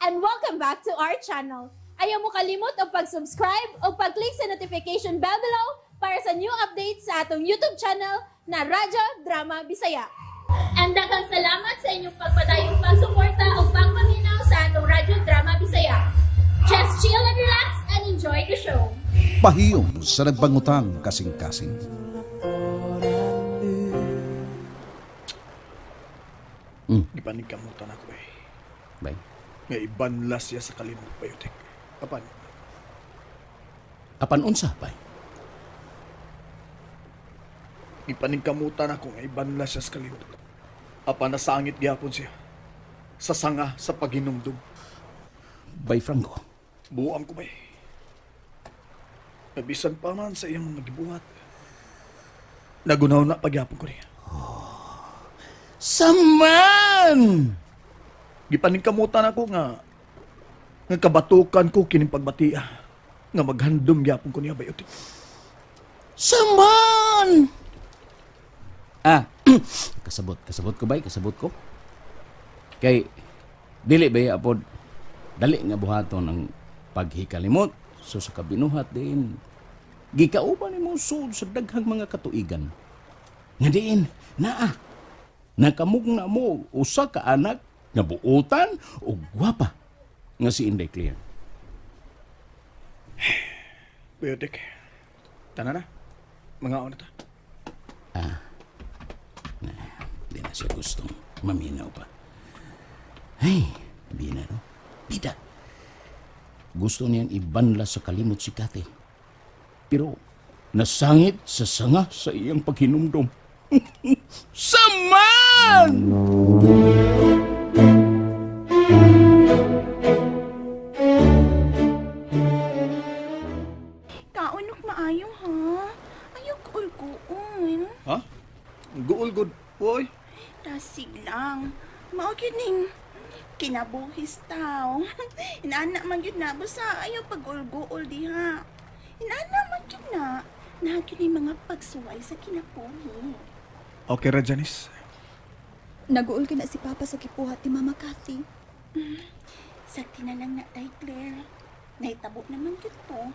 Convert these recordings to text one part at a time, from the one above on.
And welcome back to our channel. Ayaw mo kalimot og pag-subscribe o pag-click sa notification bell below para sa new updates sa atong YouTube channel na Radyo Drama Bisaya. And daghang salamat sa inyong pagpadayong pagsuporta o pagpaminaw sa atong Radyo Drama Bisaya. Just chill and relax and enjoy the show. Pahiyom sa nagbangutang kasing-kasing. Gipaningkamutan ako eh. Bay. Nga ibanla siya sa kalimot, Bayotek. Apan? Apan unsa, bay? Gipaningkamutan ako nga ibanla siya sa kalimot. Apan nasangit gyapon siya. Sa sanga sa paghinumdum. Bay Franco. Buang ko, bay. Nabisan pa man sa iyang mga gibuhat. Nagunaw na pagyapon ko niya. Oh, saman! Gipaningkamutan ako nga kabatukan ko kining pagbatia nga maghandom gyapon ko niya, Bayotik. Saman! Ah, kasabot ko, bay, kasabot ko. Kay dili bay apod dali nga buhaton ang paghikalimot so sa kabinuhat din. Gikauban nimo sud sa daghang mga katuigan. Nga diin naa nakamugna mo usa ka anak nga buotan o gwapa nga si Inday Claire. Bayotek, tana na. Mga na ta. Ah, na, di na siya gustong maminaw pa. Ay, bina no? Bida. Gusto niyang ibanla sa kalimot si Kate. Pero nasangit sa sanga sa iyang paghinumdum. Saman! Kaunok maayo, ha? Ayaw guol-guol. Ha? Guol-guol, boy? Tasig lang. Mao gyud ning kinabuhis tao. Inaana man gyud na basta ayaw pag-guol-guol diha. Inaana man gyud na. Naa gyud ning mga pagsuway sa kinabuhi. Okay ra, Janice. Naguol ka na si Papa sa kipuhat ni Mama Kathy. Sakti na lang na tay, Claire. Naitabo naman gyud to.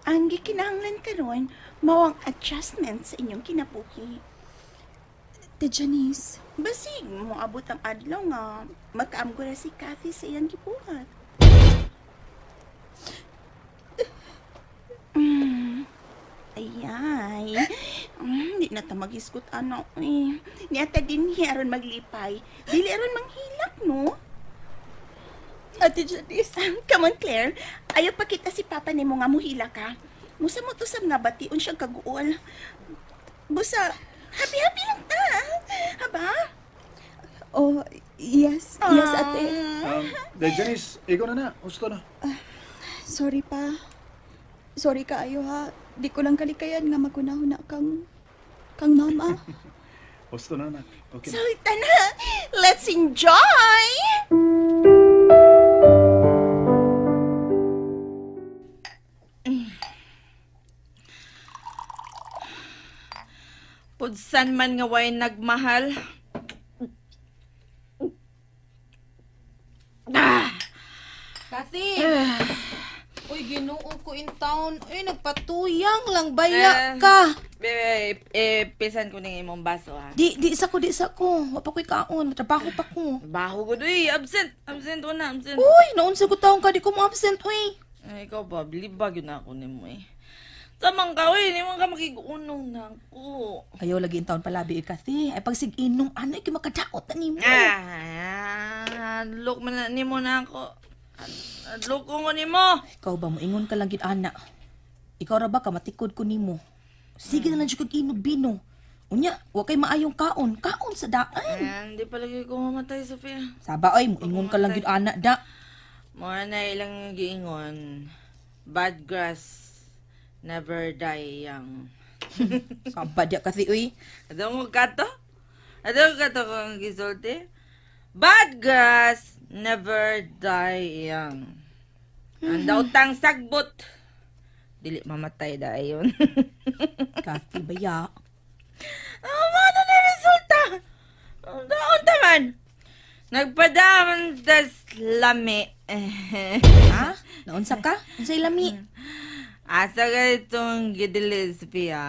Ang gikinahanglan karon mao ang adjustment sa inyong kinabuhi. Te Janice, basig moabot ang adlaw nga makaamgo ra si Kathy sa iyang gibuhat. Ayay. Di na ta magisgot ano eh. Niata din hi aron maglipay. Dili aron manghilak, no? Ate Janice. Come on, Claire. Ayaw pa kita si Papa nimo nga muhila ka. Musa mo to sa nga bation siyang kaguol. Busa, happy-happy lang ta. Haba? Oh, yes. Yes, ate. Janice, ikaw na na. Gusto na. Sorry pa. Sorry kaayo ha. Di ko lang kalikayan nga magunahon na kang mama. Gusto na, anak. Okay. So, tana. Let's enjoy! Pudsan man nga way nagmahal. Ah! Kathy! Uy, Ginoo ko in town. Uy, nagpatuyang lang baya ka. Pisan ko ning imong baso ha. Di isa ko. Wa pa ko'y kaon, matrabaho pa ko. Baho gud uy, absent. Absent una, absent. Uy, naunsa ko taon ka di ko mo absent uy. Ay, ikaw ba, bilibag yun ako nimo eh. Samang ka uy, nimo ka makiguunong na ako. Ayaw lagi in town palabi Kathy. Ay pag sig-inom ano kay makadaot na nimo. Ah, look man na nimo na ako. Adlok ko nimo. Ikaw ba moingon ka lang gid ana. Ikaw ra ba ka matikod ko nimo? Sige na lang jud kag inog bino. Unya, wa kay maayong kaon. Kaon sa daan. Hindi pa lagi ko mamatay, Sofia. Saba oy, moingon ka lang gid ana da. Mo na ilang giingon. Bad grass never die young. Saba dia kasi uy. Adong mo kato? Adong kato kung gisulti? Bad grass never die young. Ang dautang sagbot. Dili mamatay dayon. Kathy baya. Ang ano na resulta? Ang daon taman. Nagpadaman tas lami. Ha? Naunsa ka? Unsay lami? Asa ka itong gidili, Sophia?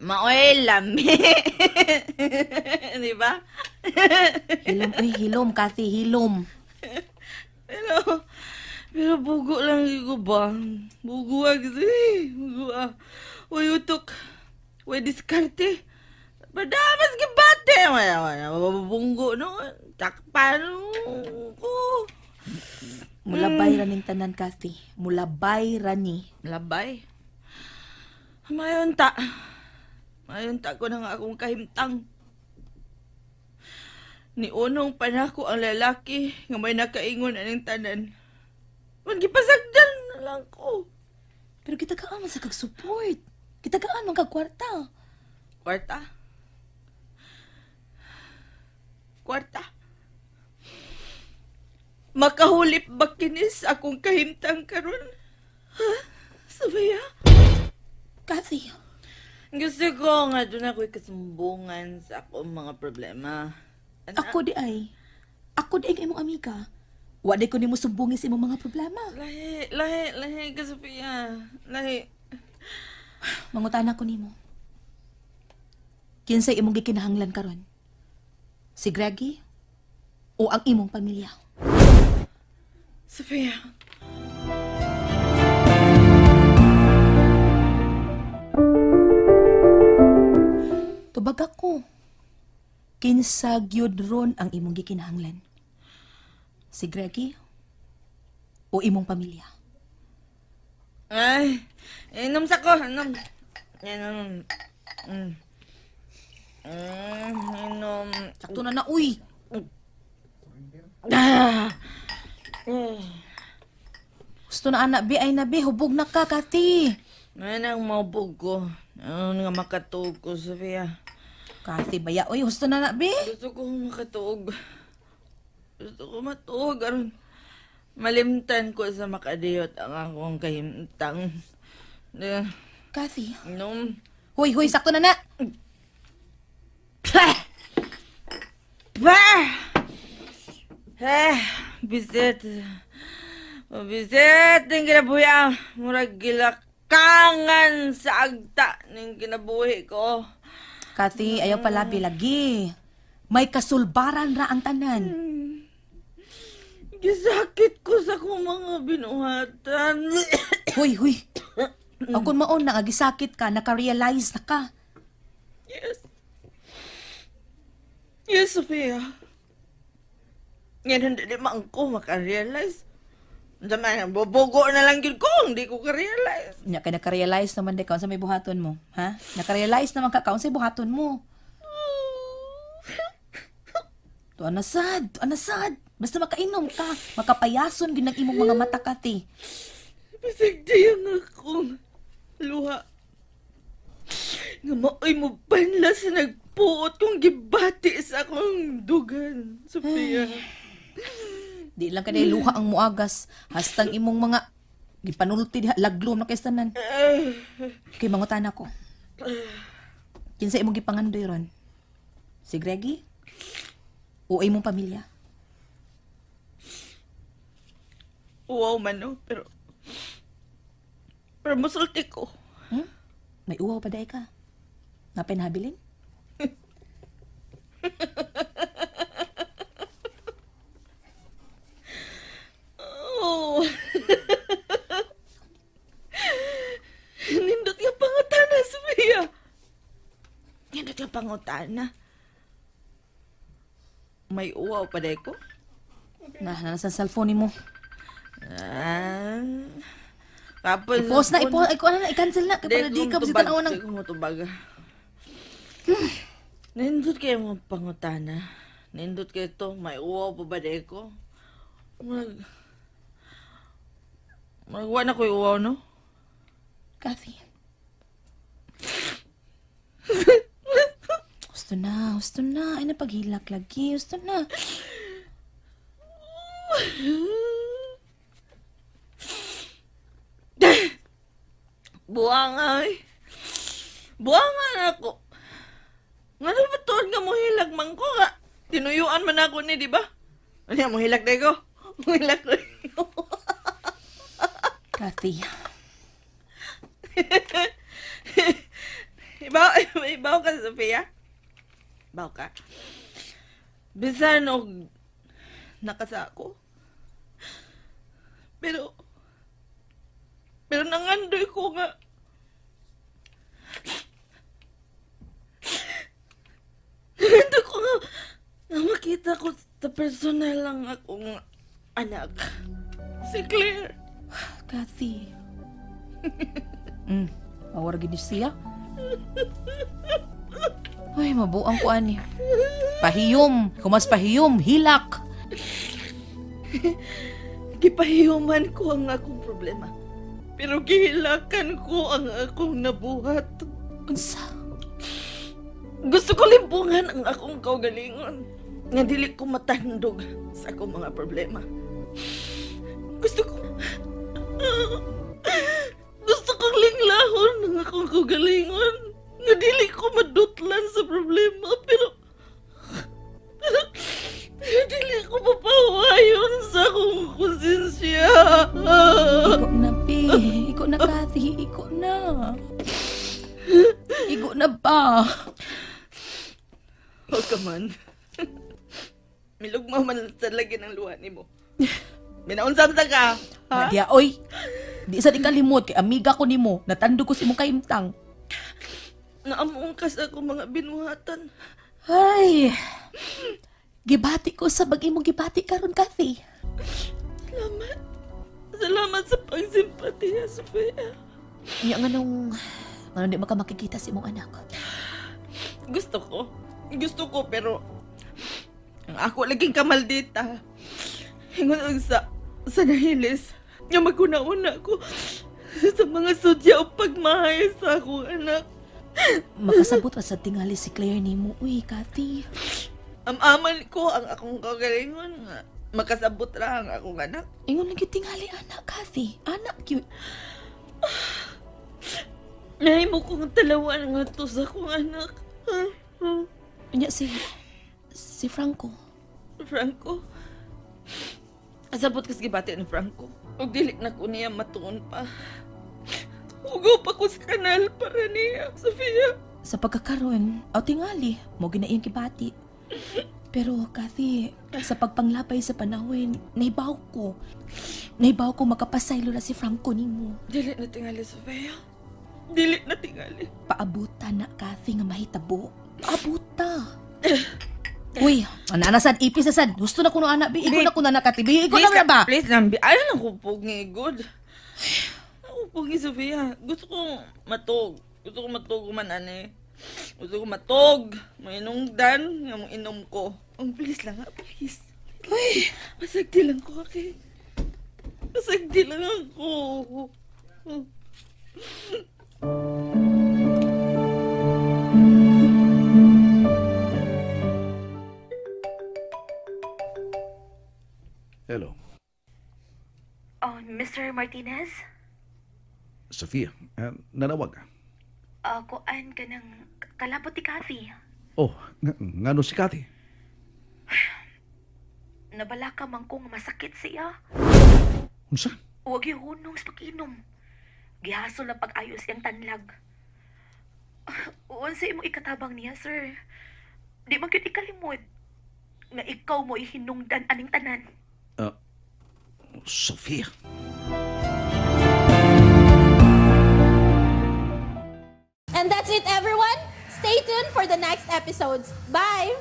Maoy lami. Di ba? Hilom, uy, hilom, Kathy, hilom. Pero bugo lang ko ba? Bugo ah, kasi. Bugo ah. Uy, utok. Uy, diskarte. Padamas gibate. Wala, wala. Mabubunggo, no? Takpan ko. Mulabay ra ning tanan, Kathy. Mulabay ra ni. Labay? Mayon ta. Mayon ta ko na nga akong kahimtang. Niunong pa nako ang lalaki nga may nakaingon aning tanan. Magipasagdan na lang ko. Pero kita kaan man sa kag-support. Kita kaan man kag kwarta. Kwarta? Kwarta? Makahulip ba kinis akong kahimtang karon? Ha? Sophia? Kathy. Gusto ko nga doon ako'y kasumbungan sa akong mga problema. Ana? Ako di ay. Ako di ay nga imong amiga. Wa di ko nimo sumbungin sa imong mga problema. Lahi, lahi, lahi ka, Sophia. Lahi. Mangutana ko nimo. Kinsay imong gikinahanglan karon? Si Greggy o ang imong pamilya? Sophia. Tubag ako. Kinsa gyud ron ang imong gikinahanglan? Si Greggy o imong pamilya? Ay, inom sa ko, inom. Inom. Inom. Sakto na na, uy. Ah. Gusto na anak, bi, ay na, bi, hubog na ka, Kathy. Ngayon ang maubog ko. Ano nga makatuog ko, Sophia. Kathy, baya, uy, gusto na na, bi. Gusto ko makatuog. Gusto ko matuog. Aron, malimtan ko sa makadiyot ang akong kahimtang. Kathy. Inom. Huy, huy, sakto na na. Bah! Bah! Eh, bisit. Bisit ng kinabuhi ang murag gilakangan sa agta ng kinabuhi ko. Kathy, ayaw palabi lagi. May kasulbaran ra ang tanan. Gisakit ko sa akong mga binuhatan. Huy, huy. O kung maon na, gisakit ka, nakarealize na ka. Yes. Yes, Sophia. Ngayon, hindi man ko makarealize. Sama, bobogo na lang yun ko, hindi ko ka-realize. Nya, kaya nakarealize naman di ka, sa may buhaton mo, ha? Nakarealize naman ka, sa may buhaton mo. Tuan na sad, tuan na sad. Basta makainom ka, makapayason yun ang imong mga mata, Kathy. Bisag di ang akong luha. Nga maoy mo banla sa nagpuot kong gibati sa akong dugan, Sophia. Di lang ka luha ang muagas. Hastang imong mga gipanulti diha, laglom na kay tanan. Kay mangutana ko. Kinsa imong gipangandoy ron? Si Greggy? O imong pamilya? Uwaw man, no? Pero musulti ko. May uwaw pa dahi ka. Napinhabilin? Oh. Nindot nga pangutana, Sophia. Nindot nga pangutana. May uwaw pa dahi ko? Na, nasa cellphone mo. Ah. Tapos, I-post na, i-post. Ay, na, i-cancel na. Kaya di ka, basta tanaw ng... Di ko mutubag. Nindot kayo mga pangutana. Nindot kayo to. May uwaw pa ba di ko? Magwa na ko'y uwaw, no? Kathy. Gusto na, gusto na. Ay, napaghilak lagi. Gusto na. Buang ay. Buangan ako. Nga na ba tuon nga mo hilag man ko nga? Tinuyuan man ako ni, di ba? Ano, muhilak na ko. Muhilak na ko. Kathy. Ibaw ka, Sofia? Ibaw ka? Bisan og nakasako. Pero nangandoy ko nga. Nangandoy ko nga na makita ko sa personal lang akong anak. Si Claire. Kathy. Mawar gini siya. Ay, mabuang ko ani. Pahiyom. Kumas pahiyom, hilak. Gipahiyuman ko ang akong problema. Pero gihilakan ko ang akong nabuhat. Unsa? Gusto ko limpungan ang akong kaugalingon. Nga dili ko matandog sa akong mga problema. Gusto kong linglahon ang akong kaugalingon. Nga dili ko madutlan sa problema. Pero dili ko mapawayon sa akong konsensya. Iko na, Pi. Iko na, Kathy. Iko na. Iko na ba? Huwag ka man. Milugma man sa lagi ng luha ni mo. Minaunsan sa ka. Ha? Nadia, oy. Di sa di kalimot kay amiga ko nimo. Natandog ko si mong kaimtang. Naamuong ka sa akong mga binuhatan. Ay. Gibati ko sa bag-imong gibati karon, Kathy. Salamat. Salamat sa pagsimpatiya, Sofia. Nya nga nung di maka makikita si imong anak. Gusto ko pero ang ako laging kamaldita. Ingon sa nahilis nga maguna-una ko sa mga sudya o pagmahay sa akong anak. Makasabot pa sa tingali si Claire nimo. Uy, Kathy. Amaman ko ang akong kagalingon nga makasabot ra ang akong anak. Ingon lang tingali anak, Kathy. Anak cute. Nahimo kong talawan nga to sa akong anak. Unya si Franco. Franco? Asabot kas gibati ni Franco. Ug dili na ko niya matuon pa. Hugaw pa ko sa kanal para niya, Sofia. Sa pagkakaroon, aw tingali, mo gina iyang gibati. Pero, Kathy, sa pagpanglabay sa panahon, nahibaw ko. Nahibaw ko makapasaylo na si Franco nimo. Dili na tingali, Sofia. Dili na tingali. Paabuta na, Kathy, nga mahitabo. Paabuta. Uy, ana sad, ipis na sad. Gusto na kuno anak, bi. Iko na kuno anak, Kathy. Bi, iko na ba? Please lang, bi. Ayaw na kupog ni Good. Kupog ni Sofia. Gusto ko matog. Gusto ko matog man, ane. Gusto ko matog. Mainungdan nga mong inom ko. Oh, please lang, ha? Please. Uy! Masagdi lang ko, okay? Masagdi lang ako. Hello. Oh, Mr. Martinez? Sofia, nanawag ka? Kuan ka ng kalabot ni Kathy. Oh, ngano si Kathy? Nabala ka man ko nga masakit siya. Unsa? Huwag ihunong sa pag-inom. Gihasol na pag-ayos iyang tanlag. Unsa imong ikatabang niya, sir? Di man gyud ikalimod nga ikaw mo ihinungdan aning tanan. Sofia. And that's it, everyone. Stay tuned for the next episodes. Bye!